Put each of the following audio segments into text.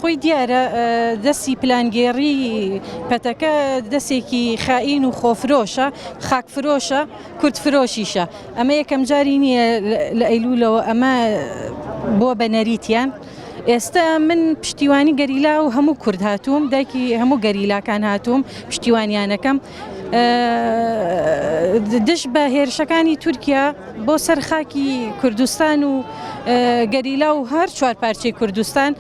خۆی دیارە دەستی پلانگێڕی پەتەکە دەسێکی خائین و خۆفرۆشە، خاکفرۆشە، کوردفرۆشیشە. ئەمە یەکەم جاری نییە لە ئەیلوولەوە ئەمە بووە بە نەریتیان. ئێستا من پشتیوانی گەریلا و هەموو کورد هاتووم، دایکی هەموو گەریلاکان هاتووم پشتیوانیانەکەم. دژ بە هێرشەکانی تورکیا بۆ سەر خاکی کوردستان و گەریلا و هەر چوار پارچەی کوردستان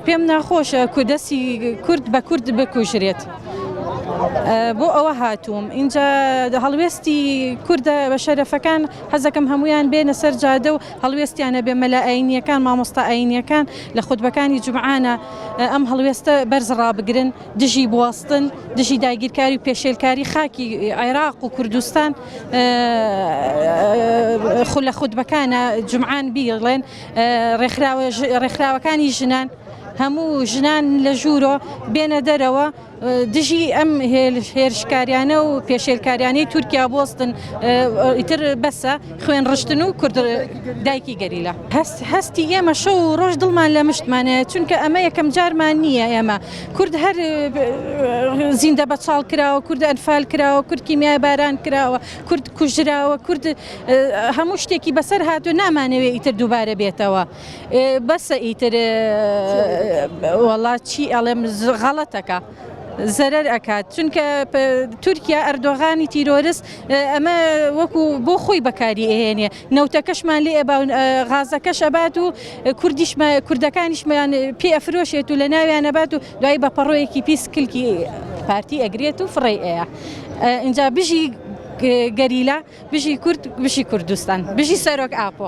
پێم ناخۆشە دەستی کورد بە کورد بکوژرێت. بۆ ئەوە هاتووم اینجا هەڵوێستی کوردە بە شەرەفەکان حەزەکەم هەمویان بێنە سەر جادە و هەڵوێستیانە بێ مەلا ئاینیەکان مامۆستا ئاینیەکان لە خوتبەکانی جومعانە ئەم هەڵوێستە بەرز ڕابگرن دژی بوەستن، دژی داگیرکاری و پێشێلکاری خاکی عێراق و کوردستان لە خوتبەکانە جومعان بیڵێن ڕێکخراوەکانی ژنان هەموو ژنان لە ژوورۆ بێنە دەرەوە دژی ئەم هێرشکاریانە و پێشێلکاریانەی تورکیا بوەستن ئیتر بەسە خوێن ڕشتن و کورد دایکی گەریلا. هەست هەستی ئێمە شەو و ڕۆژ دڵمان لە مشتمانەیە چونکە ئەمە یەکەم جارمان نییە ئێمە کورد هەر زیندە بەچاڵ کراوە کورد ئەنفال کراوە کورد کیمیای باران کراوە کورد کوژراوە کورد هەموو شتێکی بەسەر هاتوو نامانەوێ ئیتر دووبارە بێتەوە بەسە ئیتر وەڵا چی ئەڵێم غەڵەتەکە. زەرەر ئەکات چونکە تورکیا ئەردۆغانی تیرۆرست ئەمە وەکو بۆ خۆی بەکاری ئەهێنێ نەوتەکەشمان لێ ئەبا و غازەکەش ئەبات و کوردیشمە کوردەکانیشمان پێ ئەفرۆشێت و لە ناویان ئەبات و دوایی بە پەڕۆیەکی پیس کلکی پارتی ئەگرێت و فڕێی ئەیا ئینجا بژی گەریلا بژی کورد بژی کوردستان بژی سەرۆک ئاپۆ.